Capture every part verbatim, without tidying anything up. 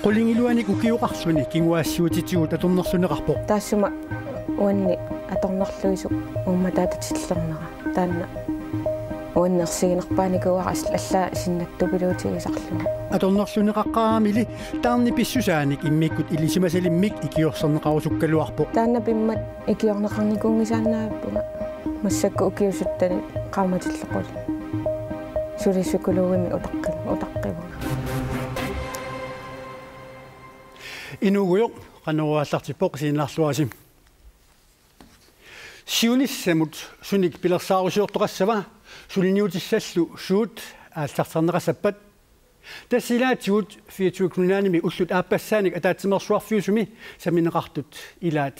Qulingiluanik ukioqarluni kinguaassiuutitigut atornerlunneqarpoq. Taassuma uanni atornerluisoq uummataatatillernera. Taanna uanni ersiginerpaanikuuara as-, allaat sinnattupiluutigisarlugu. Atornerlunneqaqqaaramili taarnip pissusaanik immikkut ilisimasalimmik ikiorserneqarusukkaluarpoq. Taanna pimmat ikiorneqarnikuunngisaannavippunga. Massakkut ukiut syttenit qaammatillu qulit. Suli psykologimik utaqqi-, utaqqivunga. Inuugujoq, Qanorooq aallartippoq, isiginnaarluarisi. Siunissamut sunik pilersaarusiortoqassava, suliniutissallu suut aallartinneqassappat? Tassa ilaatigut Future Greenlandimi ullut aappassaanik ataatsimeersuarfiusumi sammineqartut ilaat.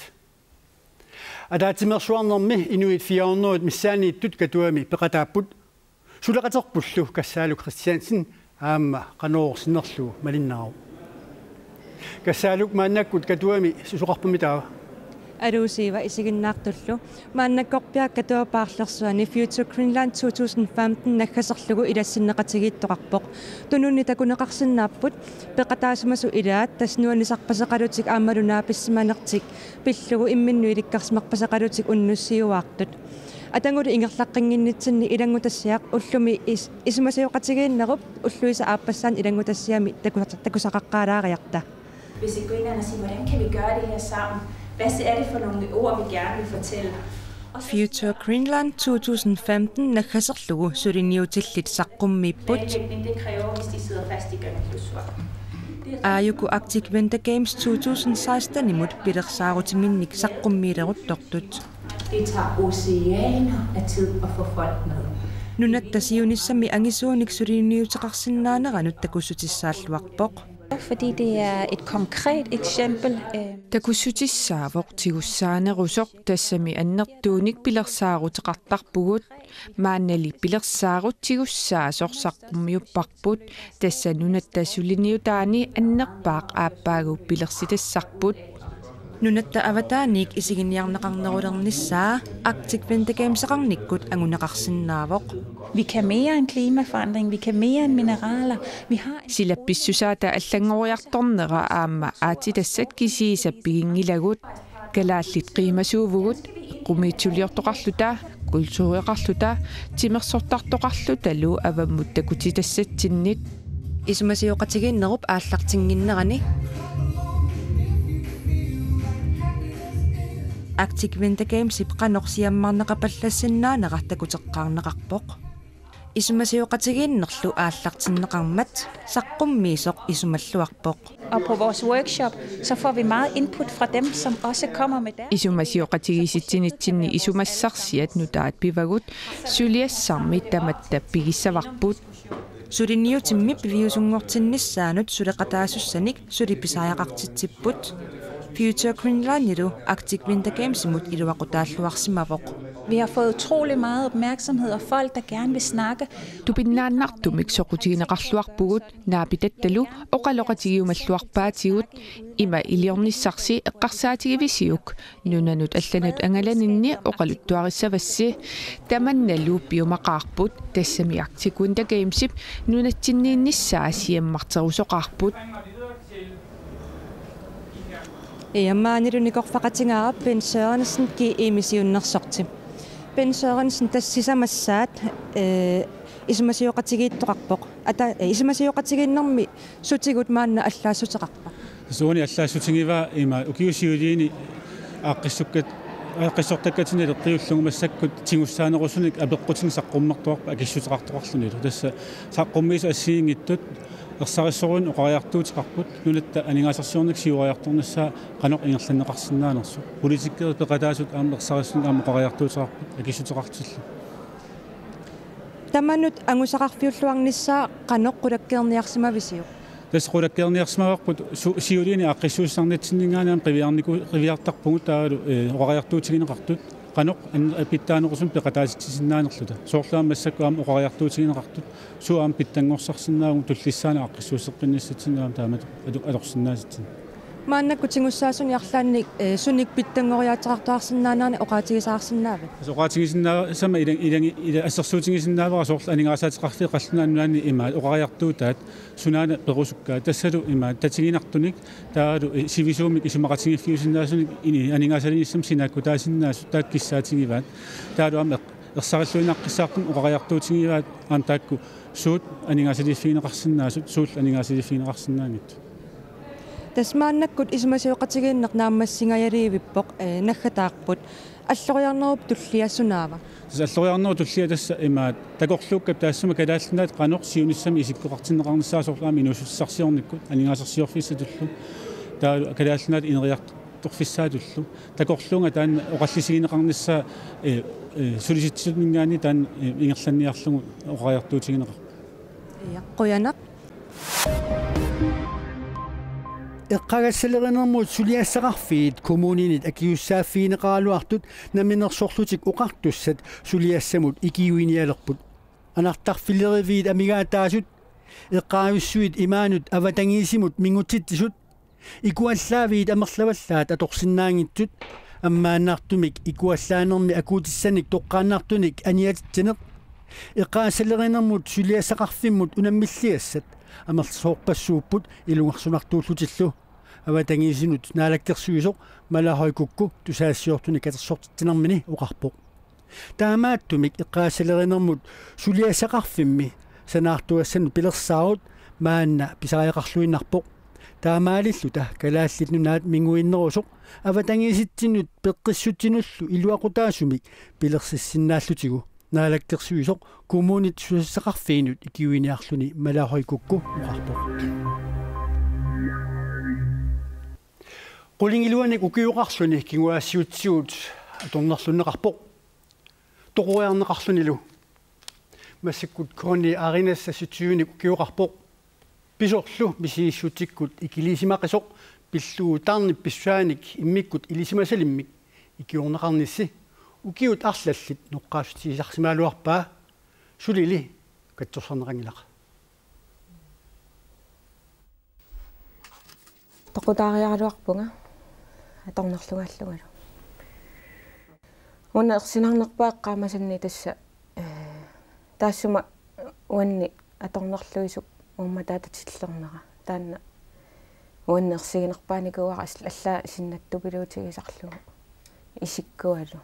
Ataatsimeersuarnermi inuit fire hundrede missaanniittut Katuami peqataapput. Suleqaterpullu Kassaaluk Kristiansen aamma Qanorooq sinnerlugu malinnaavoq. Kassaaluk, maannakkut Katuami susoqarpimmi taava? Aluusiiva, isiginnaartullu. Maannakkorpiaq Katuap paarlersuani Future Greenland to tusind femten naggaserlugu ilassinneqatigiittoqarpoq. Tununni takuneqarsinnaapput peqataasimasut ilaat, tassa nuannisarpaseqalutik aammalu naapissimanertik pillugu imminnut ilikkarsimarpaseqalutik unnussiuaartut. Atagulu ingerlaqqinngitsinni ilanngutassiaq ullumi is-, isumasioqatigiinnerup ulluisa aappassaanik ilanngutassiami taku-, takusaqaqqaalaariarta. Visit Greenland og sige, hvordan kan vi gøre det her sammen? Hvad er det for nogle ord, vi gerne vil fortælle? Og så Future Greenland to tusind femten naggaserlugu suliniutillit saqqummiipput. Planlægning, det kræver, hvis de sidder fast i Kangerlussuaq. Det er Aajuku Arctic Winter Games to tusind seksten-imut pilersaarutiminnik saqqummiileruttortut. Det tager oceaner af tid at få folk med. Nunatta siunissami angisuunik suliniuteqarsinnaaneranut takussutissaalluarpoq. Fordi det er et konkret eksempel, øh, Takussutissaavoq tigussaanerusoq, tassami annertuunik pilersaaruteqartarpugut. Maannali pilersaarut tigussaasoq saqqummiupparput, tassa nunatta suliniutaani annerpaaq aappaagu pilersitassarput. Nunatta avataaniit isiginiarneqarnerulernissaa Arctic Winter Gameseqarnikkut anguneqarsinnaavoq. Vi kan mere end klimaforandring, vi kan mere end mineraler. Vi har en Sila pissusaata allanngoriartornera aamma aatsitassat kisiisa piginngilagut. Kalaallit qiimasuuvugut, eqqumiitsuliortoqarluta, kultureqarluta, timersortartoqarlutalu avammut takutitassatsinnit. Isumasioqatigiinnerup aallartinnginnerani Arctic Winter Gamesip qanoq siammarneqapallassinnaanera takuteqqaarneqarpoq. Isumasioqatigiinnerlu aallartinneqarmat saqqummiisoq isumalluarpoq. Og på vores workshop, så får vi meget input fra dem, som også kommer med deres Isumasioqatigiissitsinitsinni isumassarsiat nutaat pivagut, suliassarmi tamatta pigissavarput. Suliniutimmi piviusunngortinnissaanut suleqataasussanik suli pisariaqartitsipput. Future Greenlandilu Arctic Winter Gamesimut iluaqutaalluarsimavoq. Vi har fået utrolig meget opmærksomhed og folk, der gerne vil snakke. Tupinnaannartumik soqutigineqarluarpugut, naapitattalu oqaloqatigiumalluarpaatigut. Ima iliornissarsi eqqarsaatigivisiuk? Nunanut allanut angalaninni oqaluttuarissavassi. Tamannalu piumaqaarput, tassami Arctic Winter Gamesip nunatsinniinnissaa siammarterusoqaarput. Iammaanilu nikorfaqatigaara Bent Sørensen, G E-mi siunnersorti. Bent Sørensen, tassa sisamassaat, eh, isumasioqatigiittoqarpoq. Ata, eh, isumasioqatigiinnermi sutigut maanna allaassuteqarpa? Tassa uani allaassutigivaat ima ukiut siuliini aaqqissukkat-, aaqqissortakkatsinni aleqqiullugu massakkut tigussaanerusunik apeqqutinik saqqummertuarput akissuteqartoqarlunilu. Tassa saqqummiisoq assigiinngitsut ersarissorujussuarnik oqariartuuteqarput, nunatta aningaasarsiornikkut siuariartornissaa qanoq ingerlanneqarsinnaanersoq. Politikerit peqataasut aamma ersarissornik aamma oqariartuuteqarput akissuteqartillugu. Tamanut angusaqarfiulluarnissaa qanoq qulakkeerniarsimavisiuk? Tassa qulakkeerniarsimavarput su-, siuliini aaqqissuussisarnitsinninngaanniit aamma qiviarniku-, qiviartarpugut taavalu, eh, oqariartuutigineqartut. Qanoq an-, pitsaanerusumik peqataasitsisinnaanerluta. Soorlu aamma massakkut aamma oqariartuutigineqartut. Suut aamma pitsanngorsarsinnaavugut tullissaani aaqqissuusseqqinnissatsinnut aamma taamatut atu-, atorsinnaasatsinnik. Maannakkut tigussaasuni arlaannik, eh, sunik pitsanngoriaateqartuarsinnaanerani oqaatigisaarsinnaavat? Tassa oqaatigisinnaasama ilang-, ilangi-, ila-, assersuutigisinnaavara soorlu aningaasaateqarfiit qallunaat nunaanni imaat oqariartuutaat sunaana perusukkaat, tassalu imaat tatiginartunik taavalu, eh, sivisuumik isumaqatigiiffiusinnaasunik ini aningaasaliinissamut sinaakkutaasinnaasut taakku kissaatigivaat. Taavalu aamma eq-, ersarilluinnaqqissaartumik oqariartuutigivaat aamma taakku suut aningaasaliiffigineqarsinnaasut, suullu aningaasaliiffigineqarsinnaanngitsut. Tassa maannakkut isumasioqatigiinneq naammassingajalerivippoq, eh, naggataarput. Alloriarnerup tullia sunaava? Tassa alloriarnerup tullia tassa imaat takorluukkap taassuma Kalaallit Nunaat qanoq siunissami isikkoqartinneqarnissaa soorlu aamma inuussutissarsiornikkut aningaasarsiorfissatullu. Taavalu Kalaallit Nunaat ineriartorfissaatullu. Takorluunnga taanna oqallisigineqarnissaa, eh, eh, sulisitsisuninngaanniit taanna, eh, ingerlanniarlugu oqariartuutigineqarpoq. Ja, qujanaq. Eqqagassalerinermut suliassaqarfiit kommuninit akisussaaffigineqaraluartut Namminersorlutik Oqartussat suliassamut ikiuinialerput. Anartarfileriviit amigaataasut, eqqaavissuit imaanut avatangiisimut mingutsitsisut, ikuallaaviit amerlavallaat atorsinnaanngitsut, ammaannartumik ikuallaanermi akuutissanik toqqaannartunik aniatitsineq, eqqagassalerinermut suliassaqarfimmut unammilliassat amerlasoorpassuupput ilungersunartuullutillu. Avatangiisinut naalakkersuisoq Mala Høy Kúko tusagassiortunik katersortitsinermini oqarpoq. Taamaattumik eqqagassalerinermut suliassaqarfimmi sanaartugassanut pilersaarut maanna pisariaqarluinnarpoq. Taamaalilluta Kalaallit Nunaat minguinnerusoq avatangiisitsinnut peqqissutsinullu iluaqutaasumik pilersissinnaallutillu naalakkersuisoq kommunit suliassaqarfiinut ikiuiniarluni Mala Høy Kúko oqarpoq. Qulingiluanik ukioqarluni kinguaassiuutitigut atornerlunneqarpoq. Toqoriarneqarlunilu. Massakkut Connie Arenas seksogtyvenik ukioqarpoq. Pisorlu misigissutsikkut ikiliisimaqisoq pillugu tarnip pissusaanik immikkut ilisimasalimmik ikiorneqarnissi ukiut arlallit noqqaassutigisarsimagaluarpaa, sulili katsorsarneqanngilaq. Toqutaariaraluarpunga atornerlugaallungalu. Una ersinarnerpaaq eqqaamasanni tassa, eh, taassuma uanni atornerluisup uummataatatillernera. Taanna uanni ersiginerpaanikuuara as-, allaat sinnattupiluutigisarlugu isikkualu.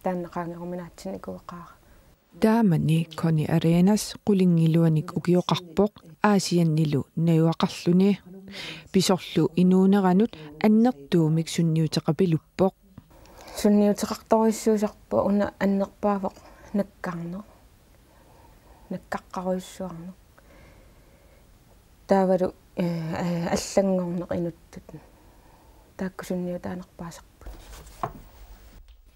Taanna qaangeruminaatsinnikuuaqaara. Taamani Connie Arenas qulingiluanik ukioqarpoq Aasiannilu najugaqarluni. Pisorlu inuuneranut annertuumik sunniuteqapiluppoq. Sunniuteqartorujussuusarpoq una annerpaavoq nakkarneq. Nakkaqqarujussuarneq. Taavalu, eh, eh, allanngorneq inuttut. Taakku sunniutaanerpaasarput.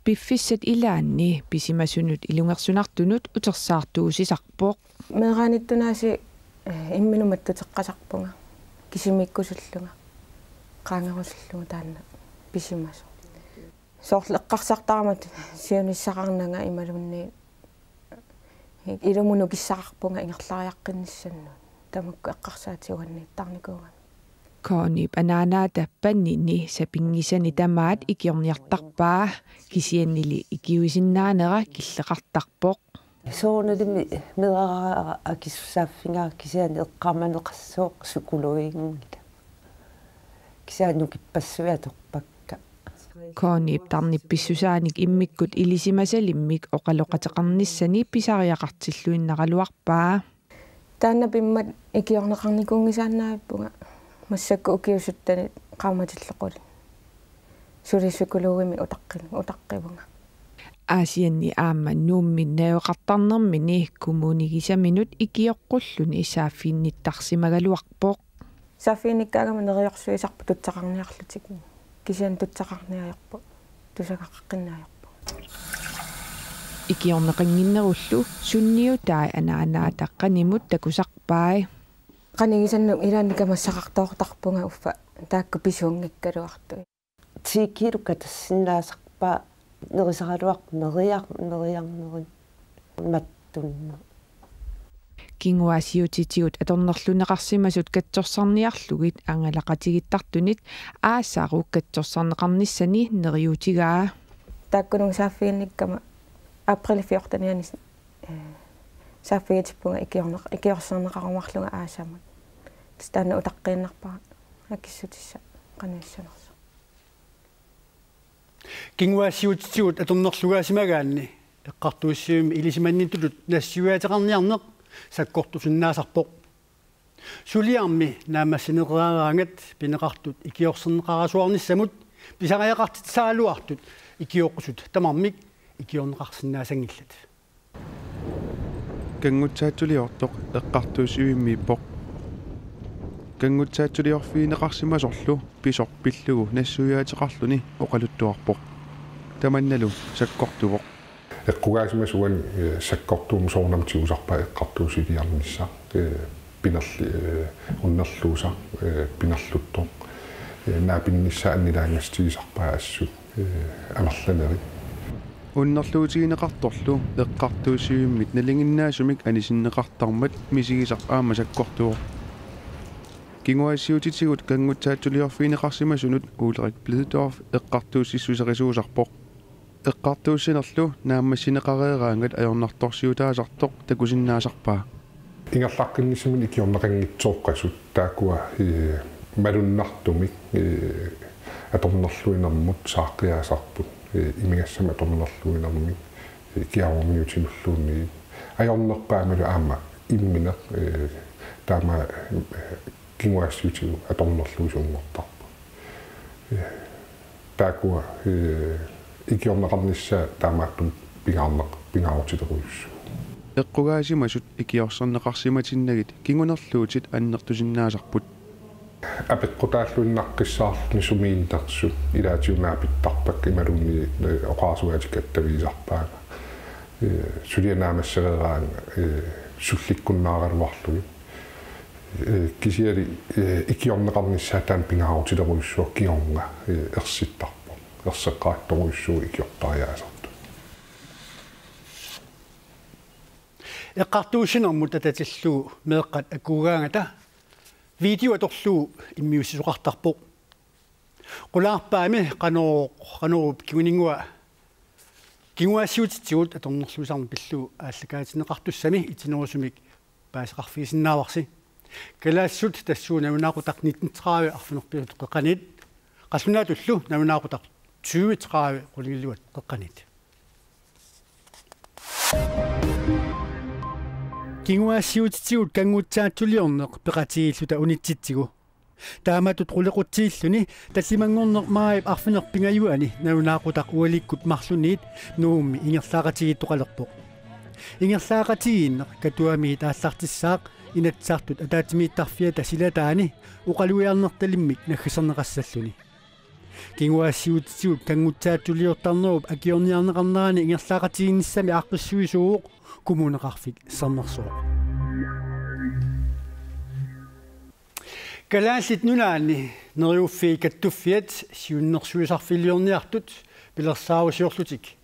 Piffissat ilaanni pisimasunut ilungersunartunut utersaartuusisarpoq. Meeraanittunaasi, eh, imminut mattuteqqasarpunga. Kisimiikkusullunga. Qaangerusullunga taanna pisimasoq. Soorlu eqqarsartarama siunissaqarnanga imaluunniit ilumut nukissaqarpunga ingerlariaqqinnissannut. Tamakku eqqarsaatigut uanniittarnikuugami. Conniep anaanaata Pannini sapinngisani tamaat ikiorniartarpaa, kisiannili ikiuisinnaanera killeqartarpoq. Soorunalimi meerara akisussaaffigaara kisianni eqqaamaneqassooq psykologinngilaq. Kisianni nukippassuit atorpakka. Conniep tarnip pissusaanik immikkut ilisimasalimmik oqaloqateqarnissani pisariaqartilluinnaraluarpaa. Taanna pimmat ikiorneqarnikuunngisaannavippunga massakkut ukiut syttenit qaammatillu qulit. Suli psykologimik utaqqi-, utaqqivunga. Aasianni aamma Nuummi najugaqartarnermini kommunigisaminut ikioqqulluni saaffiginnittarsimagaluarpoq. Saaffiginnikkaangama neriorsuisarput tutsaqarniarlutik. Kisianni tutsaqarniarput. Tusagaqaqqinniarput. Ikiorneqannginnerullu sunniutai anaanaata qanimut takusarpai. Qanigisannut ilaanni kamassaqartoortarpunga uffa taakku pisuunngikkaluartut. Ti kilo katassinnaasarpaa nerisaraluarpoq neriar-, neriarnerit mattunneq. Kinguaassiuutitigut atornerlunneqarsimasut katsorsarniarlugit angalaqatigiittartunit aasaru katsorsarneqarnissani neriuutigaa. Taakkununnga saaffiginnikkama april fjortenianni, eh, saaffigitippunga ikiorneq-, ikiorserneqarumaarlunga aasamut. Tassa taanna utaqqiinnarpara akissutissaq qanoq issanersoq. Kinguaassiuutitigut atornerlugaasimagaanni eqqartuussivimmi ilisimannittutut nassuiaateqarniarneq sakkortusinnaasarpoq. Suliarmi naammassineqareeraangat pineqartut ikiorserneqarasuarnissamut pisariaqartitsisaraluartut ikioqqusut tamarmik ikiorneqarsinnaasanngillat. Kanngutsaatsuliortoq eqqartuussivimmiippoq. Kanngutsaatsuliorfigineqarsimasorlu pisoq pillugu nassuiaateqarluni oqaluttuarpoq. Tamannalu sakkortuvoq. Eqqugaasimasut uani, eh, sakkortuummat soorunami tigusarpaat eqqartuussiliornissaq, eh, pinerli-, eh, unnerluusaq, eh, pinerluttoq, eh, naapinnissaa annilaangassutigisarpaat assut, eh, amerlanerit. Unnerluutigineqartorlu eqqartuussivimmit nalinginnaasumik anisinneqartarmat misigisaq aamma sakkortuvoq. Kinguaassiuutitigut kanngutsaatsuliorfigineqarsimasunut Ulrik Blidorf eqqartuussissuserisuusarpoq. Eqqartuussinerlu naammassineqareeraangat ajornartorsiutaasartoq takusinnaasarpaa. Ingerlaqqinnissamik ikiorneqanngitsooqqasut taakkua, eh, malunnartumik, eh, atornerluinermut saaqqiaasarput, eh, imigassamik atornerluinermik, eh, kiarumiutinulluunniit. Ajornerpaamilu aamma immineq, eh, taama, eh, kinguaassiuutigut atornerluisunngortarput. Eh, taakkua, eh, ikiorneqarnissaat taamaattumik pingaarneq-, pingaarutilerujussuuvoq. Eqqugaasimasut ikiorserneqarsimatinnagit kingunerluutit annertusinnaasarput. Apeqqutaalluinnaqqissaarluni sumiinnersut ilaatigut naapittarpakka imaluunniit, eh, oqarasuaatikka attavigisarpaanga. Eh, suliaq naammassereeraangat, eh, sullikkunnaaraluarlugit. Eh, kisianni, eh, ikiorneqarnissaat taanna pingaarutilerujussuaq kingorna, eh, ersittarpoq. Erseqqarissorujussuuvoq ikiortariaasartut. Eqqartuussinermut atatillugu meeqqat akuugaangata video atorlugu immiussisoqartarpoq. Qulaarpaami qanoq, qanoq kinguninngua kinguaassiuutitigut atornerluisarneq pillugu aallakaatinneqartussami itinerusumik paaseqarfigisinnaavarsi. Kalaallisut tassuuna nalunaaqutaq nitten tredive arfineq-pingasut qeqqaniit, qallunaatullu nalunaaqutaq tyve tredive qulingiluat qeqqaniit. Kinguaassiuutitigut kanngutsaatsuliorneq peqatigiilluta unitsitsigu. Taamatut qulequtsiilluni tallimanngorneq maajip arfineq-pingajuanni nalunaaqutaq ualikkut marlunniit Nuummi ingerlaaqatigiittoqalerpoq. Ingerlaaqatigiinneq Katuamiit aallartissaaq Inatsisartut ataatsimiittarfiata silataani oqalugiarnertalimmik naggaserneqassalluni. Kinguaassiuutitigut kanngutsaatsuliortarnerup akiorniarneqarnerani ingerlaaqatigiinnissami aaqqissuisuuvoq Kommuneqarfik Sermersooq. Kalaallit Nunaanni Neriuffiit Kattuffiat siunnersuisarfiliorniartut pilersaarusiorlutik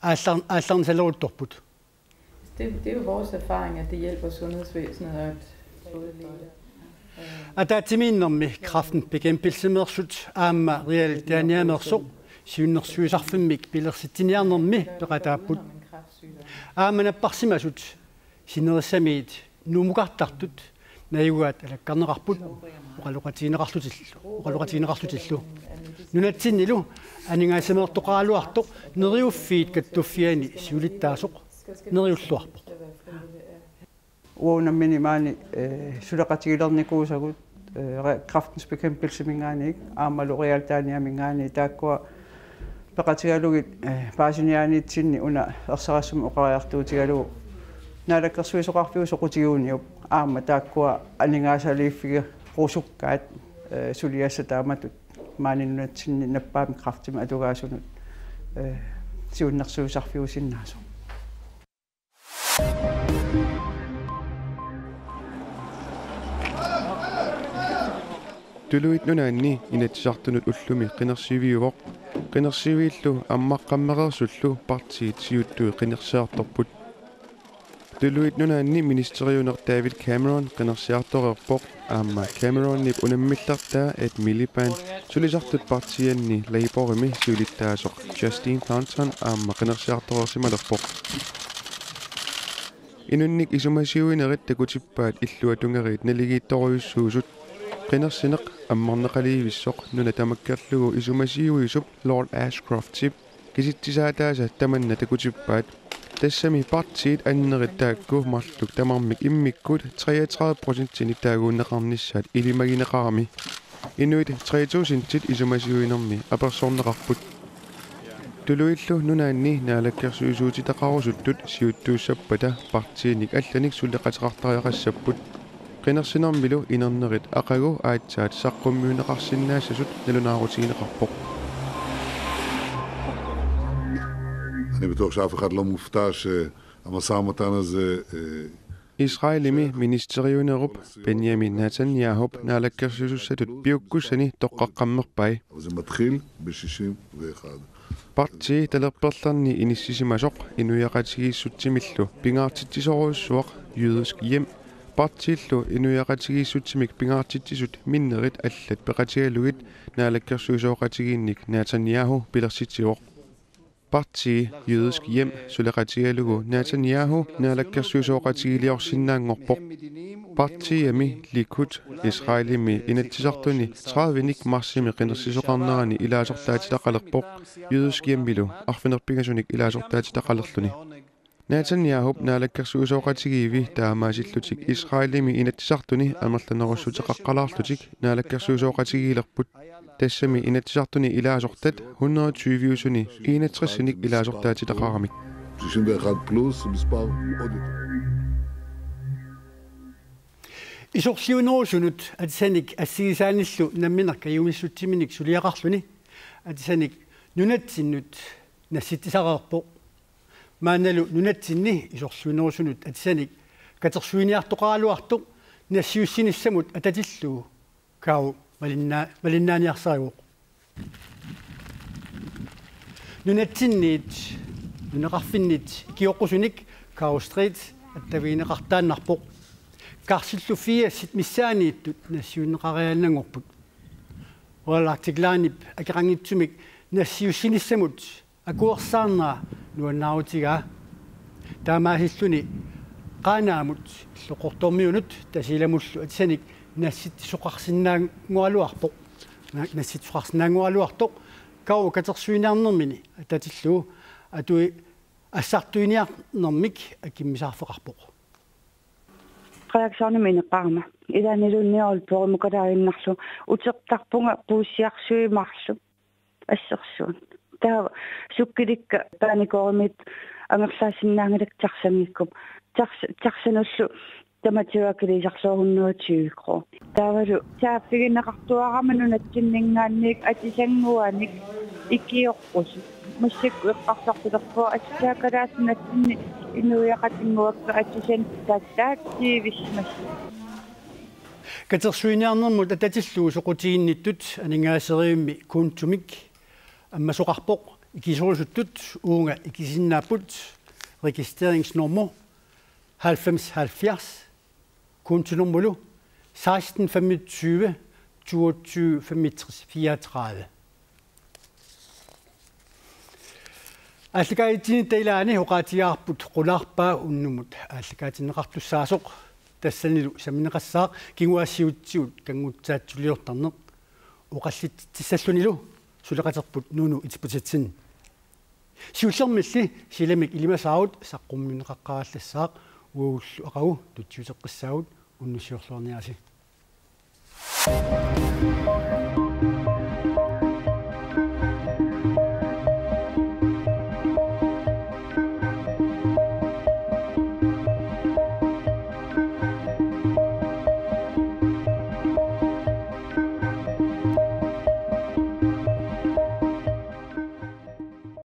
aallar-, aallarnisaleruttorput. Det, det er jo vores erfaring, at det hjælper sundhedsvæsenet, at både læger, øh, ataatsimiinnermi Kræftens Bekæmpelsemeersut aamma Real Danyameersoq siunnersuisarfimmik pilersitsiniarnermi peqataapput. Aamma napparsimasut sinerissamiit Nuummukartartut najugaat alakkarneqarput oqaloqatigineqarlutillu, oqaloqatigineqarlutillu. Nunatsinnilu aningaasimeertoqaraluartoq Neriuffiit Kattuffianni siulittaasoq neriulluarpoq. Uagut nammineq maani, eh, suleqatigilernikuusagut, eh, re-, Kræftens Bekæmpelseminngaanniit aammalu Real Danyaminngaanniit taakkua peqatigalugit, eh, paasiniaaniitsinni una ersarissumik oqariartuutigalugu Naalakkersuisoqarfiup soqutigiuniup aamma taakkua aningaasaliiffigerusukkaat, eh, suliassat taamatut maani nunatsinni nappaammik kræftimik atugaasunut, eh, siunnersuisarfiusinnaasoq. Tuluit Nunaanni Inatsisartunut ullumi qinersiviuvoq. Qinersiviillu ammaqqammereersullu partiit siuttui qinersiartorput. Tuluit Nunaanni ministeriuneq David Cameron qinersiartoreerpoq, aamma Cameronip unammillertaa Ed Miliband sulisartut partiianni Labourimi siulittaasoq Justin Thornton aamma qinersiartoreersimalerpoq. Inunnik isumasiuinerit takutippaat illuatungeriit naligiittorujussuusut. Qinersineq ammarneqaliivissoq nuna tamakkerlugu isumasiuisup Lord Ashcroftip kisitsisaataasa tamanna takutippaat. Tassami partiit annerit taakku marluk tamarmik immikkut treogtredive procentinit taaguunneqarnissaat ilimagineqarami. Inuit tre tusindit isumasiuinermi apersorneqarput. Tuluillu Nunaanni naalakkersuisuutitaqarusuttut siuttuussappata partiinik allanik suleqateqartariaqassapput. Qinersinermilu inernerit aqagu aatsaat saqqummiunneqarsinnaassasut nalunaarutigineqarpoq. אני בטוח שאף אחד לא מופתע שהמשא ומתן הזה אה, Israelimi ministeriunerup Benjamin Netanyahup naalakkersuisussatut piukkussani toqqaqqammerpai. אבל זה מתחיל ב-שישים ואחד. Partii talerperlerni inissisimasoq inuiaqatigiissutsimillu pingaartitsisorujussuaq Jødisk Hjem. Partiillu inuiaqatigiissutsimik pingaartitsisut minnerit allat peqatigalugit naalakkersuisooqatigiinnik Netanyahu pilersitsivoq. Partii Jødisk Hjem suleqatigalugu Netanyahu naalakkersuisooqatigiiliorsinnaanngorpoq. Partiiami Likud Israelimi Inatsisartuni tredivenik marsimi qinersisoqarnerani ilaasortaatitaqalerpoq Jødisk Hjemilu arfineq-pingasunik ilaasortaatitaqalerluni. Netanyahup naalakkersuisooqatigiivi taamaasillutik Israelimi Inatsisartuni amerlanerussuteqaqqalaarlutik naalakkersuisooqatigiilerput. Tassami Inatsisartuni ilaasortat hundrede og tyve-usuni enogtresinik ilaasortaatitaqaramik. שישים ואחד פלוס, מספר עוד יותר. Isorliunerusunut atisanik assigisaanillu nammineq kajumissutsiminik suliaqarluni atisanik nunatsinnut nassitsisareerpoq. Maannalu nunatsinni isorliunerusunut atisanik katersuiniartoqaraluartoq nassiussinissamut atatillugu Kau malinna-, malinnaaniarsarivoq. Nunatsinniit nunaqarfinnit ikioqqusunik Kau Street attavigineqartaannarpoq. Karsillu firsit missaanniittut nassiunneqariaannanngorput. Royal Arctic Linep akeqanngitsumik nassiussinissamut akuersaarnera nuannaarutigaa. Taamaasilluni Qaanaamut Illoqqortoormiunut Tasiilamullu atisanik nassitsisoqarsinnaanngoraluarpoq. Na-, nassitsisoqarsinnaanngoraluartoq Kau katersuiniarnermini atatillugu atui assartuiniarnermik akimmisaarfeqarpoq. Reaktionimik ineqarama. Ilaanniluunniit Aalborgimukalaannarlu utertarpunga puussiarsuit marluk assersuut. Taava sukkilikka banegårdimit angerlaassinnaanngilakka taxanngikkukkit. Tax-, taxanullu tamatigut akiliisarlugu hundrede og tyve kroner. Taavalu saaffigineqartuarama nunatsinninngaanniit atisannguanik ikioqqusut. Massakkut eqqarsartulerpunga atisakalaarlunga nunatsinni inuiaqatinnguakka atisanik tattaattiivisimasut. Katersuiniarnermut atatillugu soqutiginnittut aningaaseriivimmi kontomik ammasoqarpoq. Ikisorusuttut uunga ikisinnaapput: registreringsnummer halvfems halvfjerds, kontonummerilu seksten femogtyve toogtyve femogtres fireogtredive. Aallakaatitsinitta ilaanni oqaatigaarput qulaarpaa unnumut aallakaatinneqartussaasoq, tassanilu sammineqassaaq kinguaassiuutsigut kanngutsaatsuliortarneq. Oqallitsitsissallunilu suleqaterput Nuunu Itipusatsin. Siullermilli silamik ilimasaarut saqqummiunneqaqqaarallassaaq, uagullu aqagu tutsiuteqqissaagut, unnussiorluarniarisi.